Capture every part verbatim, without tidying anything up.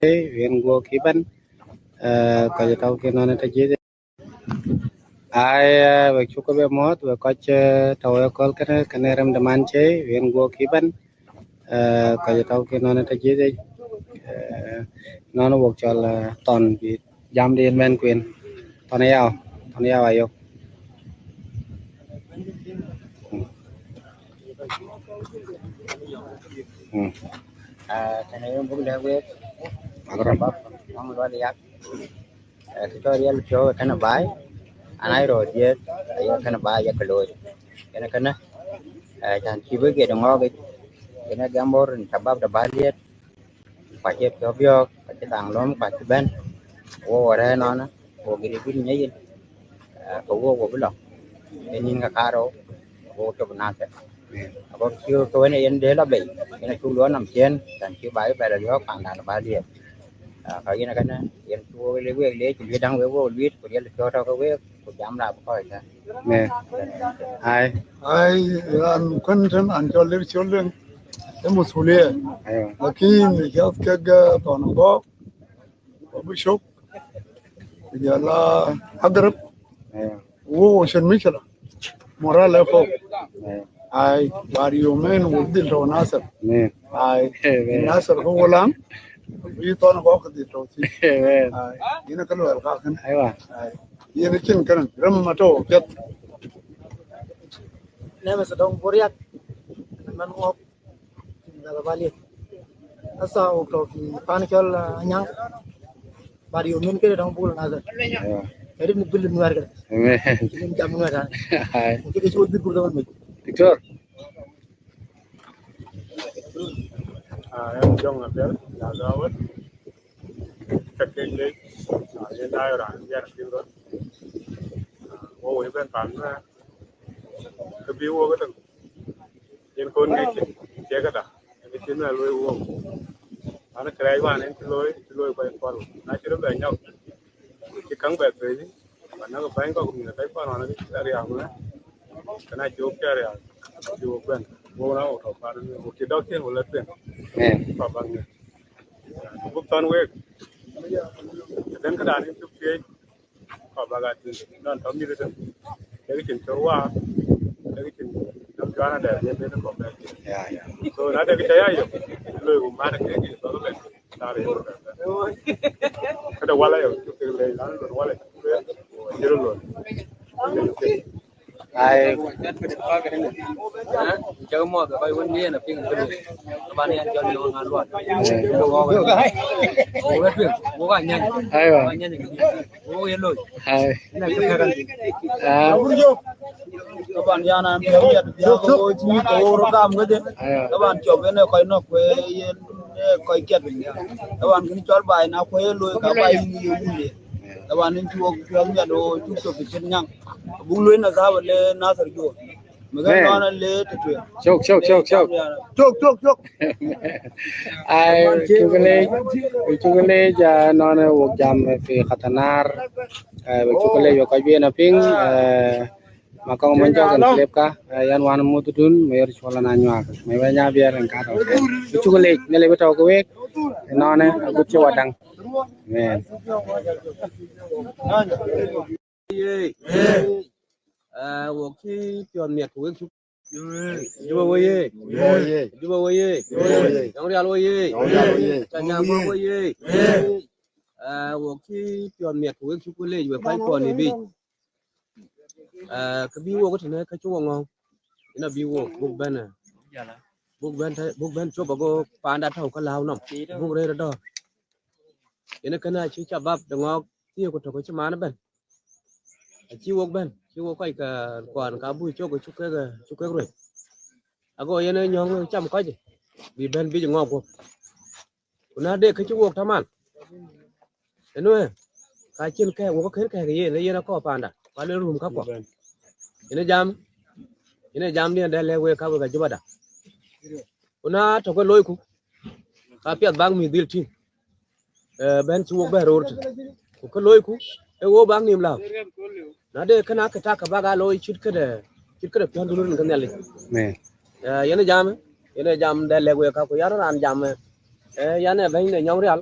Cey, wi̱n guɔ̱ɔ̱k i̱ ben, eh, kɔc tɔ̱ ki̱n nɔnɛ te ji̱. Ay, eh, wek cuk kɛ bɛ muɔth, wek kɔc, eh, tɔ̱ wek kɔl kɛnɛ, kɛnɛ rɛm däman cey, wi̱n guɔ̱ɔ̱k i̱ ben, eh, kɔc tɔ̱ ki̱n nɔnɛ te ji̱. Eh, nɔnɛ wok cɔl, eh, Thɔn bi jam di in mɛn kuën. Thɔn Yaw, Thɔn Yaw Ayok. Mm. Mm. Ah, tɛnɛ yom buk lɛ wek. Agrom. Bap, mam lual yak. Eh, kɛ cɔl riɛl piɔw kɛnɛ ba̱a̱y. An ay rɔ diet, eh, kɛnɛ ba̱a̱y yɛ kɛ lo̱o̱c. Kɛnɛ kɛnɛ, eh, can ci bi giɛt ŋɔɔk i̱. Kɛnɛ gɛm bor in ca bap dɛ ba̱a̱y liet. Kua ci piɔw biɔk, kua ci da̱ŋ lom, kua ci ben. Wä wä rɛ nɔnɛ, wä giri bin nyɛ yin. Eh, kɛ wä wä bi lɔ. Kɛ nin kɛ karɔ, wä wä cop nathɛ. Akɔ ci kɛ wen yɛn dee lɔ bei, yɛn a cuk luɔn nam cien, can ci ba i̱ bɛl a liɔk kan dan ba liɛp. Ah, ka yɛn a kɛnɛ, yɛn cu wek lek wek lec, ci liet da̱ŋ wek wek liet, ku riɛl piɔt tɔk kɛ wek, ku jam la bi kɔc tɛ. Mɛ. Ai. Ai, an kuɛn tɛn an cɔl lir cɔl den. Ɛ musuliɛ. Aiwa. Lakin ni jath kɛ gɛ tɔn gɔk. Wa bi cop. Ku jɛ la agrep. Aiwa. Wo wo cɛn mi cɛ la. Moral ɛ fok. Aiwa. Ai, bari yomen wo dhil tɔ Nasir. Amen. Ai, amen. Nasir ko wo lam. Bi tɔn gɔk dhil tɔ ti. Amen. Ai, yɛn kɛ luɛl ka kɛn. Aiwa. Ai, yɛn cin kɛn. Rɛm ma tɔ piɛth. Nɛmɛ sɛ dɔŋ buriak. Mɛn ŋɔk. Asa wok tɔ fi pan cɔl, ah, Anyaŋ. Bari yomen kede dɔŋ bul Nasir. Aiwa. Kede ni bil nuɛr kede. Amen. Kede jam nuɛr tani. Ai. Kede ci wok bil bul dɔŋ mi. Doctor. Ah, ɛn Jɔŋ Abel, la gawat. Kɛ kɛ lec, ah, yɛn dayɔ ran yɛn a tin rot. Ah, wok wek ben pan mɛ. Kɛ bi wok kɛ tɛn. Yɛn kon ŋi̱i̱c cɛ kɛ da. Kɛ ci mɛ lo̱c wok. An kɛ rɛc wan ɛn ci lo̱c, ci lo̱c kuay kual. Na ci rɔ bɛ nyɔk. Ci ka̱ŋ bɛ peci. Ba näk bäny kɔk mi kɛ kuan wan kɛ riaŋ mɛ. Kɛ na ci wok kɛ riaŋ. Ci wok ben. Wok na wok tɔ kuan wok ci dɔk cin wok lɛ tueŋ. Amen. Kua bak ni. Buk thɔn wek. Den kä dan in cuk piec. Kua bak a tin. Nɔn tɔ mi ri tin. Dek cin cor wa. Dek cin. Nam cuana dɛ. Yen den kɔ bɛ. Ya, ya. So na dek cɛ ya yo. Loy ku man kɛ ki bak bɛ. Kä dee walɛ yɔ cuk kɛ ley lan lon walɛ. Jiru lon. Ai. Cɛ mɔ kɛ kɔc wun ni na piŋ kɛ. Ban yan jɔl ni ŋa luat. Wun ni piŋ. Wun ka nyany. Aiwa. Nyany. Wun ye loy. Ai. Ina kɛ kɛ. Ah. Taban yan an biak miat biak ko ci mi ko woro gam gede. Taban cop ene koy nok kwe yen, eh, koy kiat. Taban kini cɔl bay na kwe loy ka bay ni ye wunde. Taban in ci wok biak miat o cuk cop ci nyaŋ. Buk loy na zaba le Nasir juo. Mɛ gɛ nɔnɔ le te tuɛ. Cok, cok, cok, cok. Cok, cok, cok. Ai, cuk lec, cuk lec, ah, nɔnɔ wok jam fi khatanar. Eh, bɛ cuk lec wek kɔc biɛn a piŋ, eh, ma kɔŋ mɛn jɔk in clip ka, eh, yan wan muth dun, mɛ yor cuɔl na nyuak, mɛ wɛ nya biɛr in ka tɔ. Bɛ cuk lec, ni lec bɛ tɔ kɛ wek, nɔnɛ, a gut ci wa daŋ. Amen. Yee. Eh, wok ci piɔn miɛt wek cuk. Juba wee yee. Juba wee yee. Nyɔŋ Rial wee yee. Nyɔŋ Rial wee yee. Ca Nyaŋ Gɔk wee yee. Ɛ, wok ci piɔn miɛt wek cuk wee lec wek pa̱ny kɔn i̱ bic. Ɛ, kä bi wok kä tɛnɛ kä ci wok ŋɔ̱ŋ. Inɔ bi wok buk ben, ɛ, buk ben te, buk ben cop ago panda tɔw kä la̱w nɔm. Buk rɛy rɔ dɔ̱r. Inɔ kɛn a ci ca bap de ŋɔk thiek ku tɔk ci man ben. A ci wok ben, ci wok kɔc kɛ kuan ka buc cok cuk kek, cuk kek ruec. Ago yɛn ɛ nyɔ̱ŋ cam kɔc bi ben bic ŋɔk guɔp. Ku na dee kä ci wok taman. Ɛn wee ka cin kɛ wok kä ken kɛ yen, yen a kɔ panda. Kuan ɛ rum kä kuɔ. Yen ɛ jam, yen ɛ jam diɛn dee lɛ wek ka wek a jubada. Ku na tɔk ɛ loiku. Ka piath bak mi dhil ti̱ŋ. Ɛ, ben ci wok ben roor ti. Ku kä loiku, ɛ wok bak nim law. Na dee kä na kɛ tak kɛ bak a looi cit kädɛ, cit kädɛ piɔn dun rin kä nhiali. Amen. Ɛ, yɛn ɛ jam, yɛn ɛ jam dee lɛk wek ka ku yan ran jam, ɛ, yan ɛ ben ne Nyɔŋ Rial.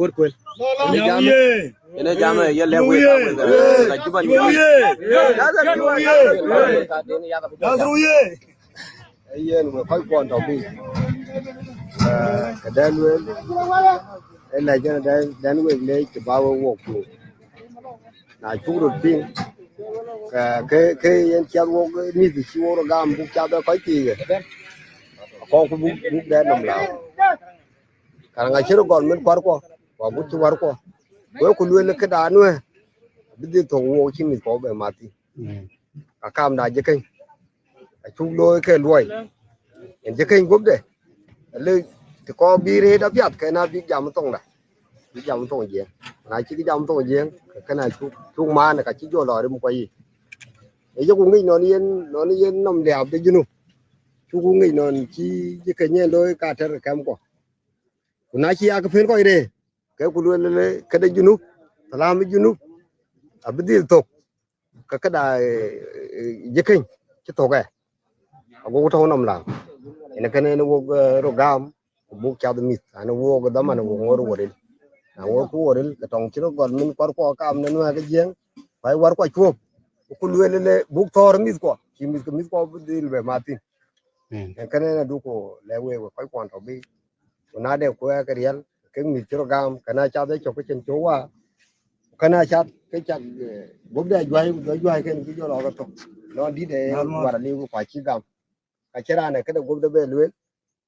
Guɔt Kuel. Ene jam, ene jam, yɛ lɛ wek, wek, wek, wek, wek. Nasir wek. Ɛ yɛn wek kɔc kuɔn tɔ̱ biic. Ɛ, kɛ dɛn lueel, ɛ lɛ jɛn dɛn, dɛn wek lec ti ba wek wok ku. Na cuk rot piŋ, kɛ, kɛ, kɛ yɛn ciath wok, ni̱th ci wok rɔ gam buk cath ɛ kɔc thiikɛ. Kɔk ku buk, buk dɛn nɔm la. Kɛn ŋa ci rɔ gɔl min kua̱r kuɔ, kua gut ci war kuɔ. Wee ku lueel kä da nuɛ, bi dhil thok wok ci mi̱th kɔk bɛ mathi. Ka kam da ji̱ keny. A cuk looi kɛ luɔy. Ɛn ji̱ keny guɔpdɛ. Li ti kɔk bi reet a piath kɛ na bi jam thoŋda. Bi jam thoŋ jiɛŋ. Na ci ki jam thoŋ jiɛŋ, kɛ kɛn a cuk, cuk man ka ci jɔl lɔ rim kua yi. Ɛ jɛ ku ŋic nɔn yɛn, nɔn yɛn nɔm liaap de Junub. Cuk ku ŋic nɔn ci ji̱ keny yɛn looi ka tɛr kɛm kɔ. Ku na ci a kɛ pen kɔc ree, kɛ ku lueel lɛ kɛ de Junub, thalam Junub, a bi dhil thok, kɛ kɛ da, eh, eh, ji̱ keny ci thok ɛ. A gok tɔ̱ nɔm la. Ɛn kɛn ɛn wok, eh, rɔ gam, ku buk cath mi̱th, an wok dhaman wok ŋo̱r wä ril. Na wok ku wä ril, kɛ tɔŋ ci rɔ gɔl min kua̱r kuɔ kam ni nuɛ kɛ jiɛŋ, kuay war kuɔ cuɔp, ku lueel lɛ buk thɔɔr mi̱th kuɔ, ci mi̱th kɛ mi̱th kuɔ bi dhil bɛ mathin. Ɛn kɛn ɛn a duk ku lɛ wee wek kɔc kuɔn tɔ̱ bi. Ku na dee kuɛ kɛ riɛl, kɛ mi̱th ci rɔ gam, kɛn a cath ɛ cɔk kä cin cio̱k wa. Kɛn a cath kä cak, eh, guɔpdɛ a jua̱c, ku jɔ jua̱c kɛn ki jɔl ɔ kɛ thok. Nɔ di̱t ɛ war a li̱w kua ci gam. Ka ci raan ɛ kädɛ guɔpdɛ bɛ lueel,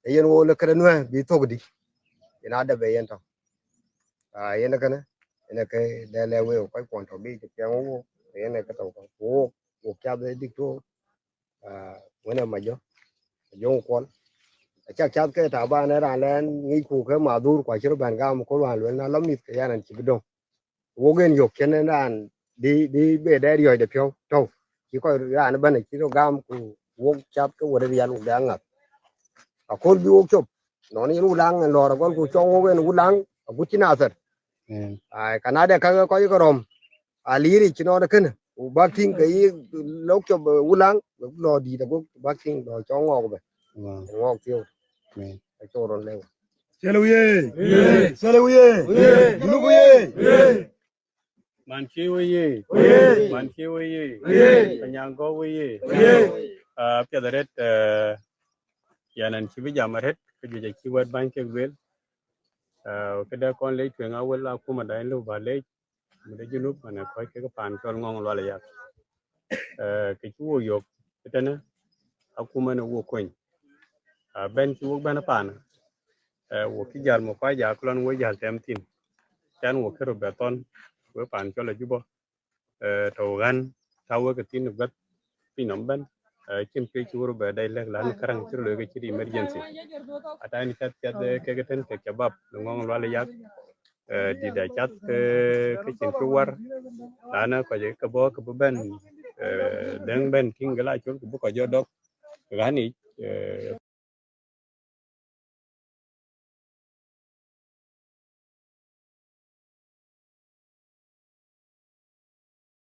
ɛ yɛn wok lɛ kädɛ nuɛ bi thok di. Yɛn a dee bɛ yɛn tɔ. A yɛn kɛnɛ, yɛn kɛ dee lɛ wee kɔc kuɔn tɔ bi ci piɛŋ wok, yɛn kɛ tɔ kɔ. Wok, wok cath ɛ dik tuɔɔk. Ah, wänɛ ma jɔ, ma jɔ kuɔl. A cak cath kɛ taban ɛ raan lɛn ŋic ku kɛ ma dhur kua ci rɔ bɛn gam kol wan luel na lɔ mi̱th kɛ yan an ci bi dɔ̱ŋ. Wok ɛn yök cɛn ɛn raan di, di bɛ dɛ riɔ̱c dɛ piɔ̱w tɔw. Ci kɔc raan bänɛ ci rɔ gam ku wok cath kɛ wä rial wok dɛ aŋath. A kol bi wok cop. Nɔn yɛn Wulaŋ ɛn lɔr a gɔl ku cɔŋ wok ɛn Wulaŋ a gut ci Nathɛr. Ai, ka na dɛ ka kɔc kɛ rɔm. A li̱i̱r i̱ ci nɔɔdɛ känä ku bak ti̱ŋ kɛ yi lɔk cop, eh, Wulaŋ bɛ lɔ di̱i̱t a gok bak ti̱ŋ lɔ cɔŋ ŋɔɔk bɛ. Ŋɔɔk thieu. Ɛ cɔk rɔn lɛw. Cɛlɛ wi̱i̱. Cɛlɛ wi̱i̱. Junub wi̱i̱. Man ci wi̱i̱. Man ci wi̱i̱. Panyaŋ gɔw wi̱i̱. Ah, piɛth ret, eh, yɛn ɛn ci bi jam ret kä juëc a ci wɛt ba̱ny kek luel. Eh, kä dee kɔn lec tueŋ a wel a kumɛ da in li̱w ba lec. Mi dee Junub mɛnɛ kɔc kek pan cɔl Ŋɔŋ Lual Yak. Eh, kɛ ci wok yök tɛtɛnɛ a kumɛ ni wok kony. A ben ci wok ben pan, eh, wok ki jal mɔ kua jak lɔn wok jal tɛm thin. Can wok kɛ rɔ bɛ thɔn wek pan cɔl a Jubɔ. Eh, tɔ ɣän ta wek kɛ thin guath piny nɔm ben. Eh, cin pec ci wor bɛ dɛy lɛk lan karaŋ ci rɔ loy kɛ ci emergency. A ta in cath cath, eh, kɛ kɛ ten kɛ cabab ni Ŋɔŋ Lual Yak. Eh, dit a cath kɛ, kɛ cin ci war. Lan kɔc kɛ bɔ kɛ bi ben, eh, dɛŋ ben kiŋ gɛ la col kɛ bi kɔc jɔ dɔk. Ɣän ic, eh,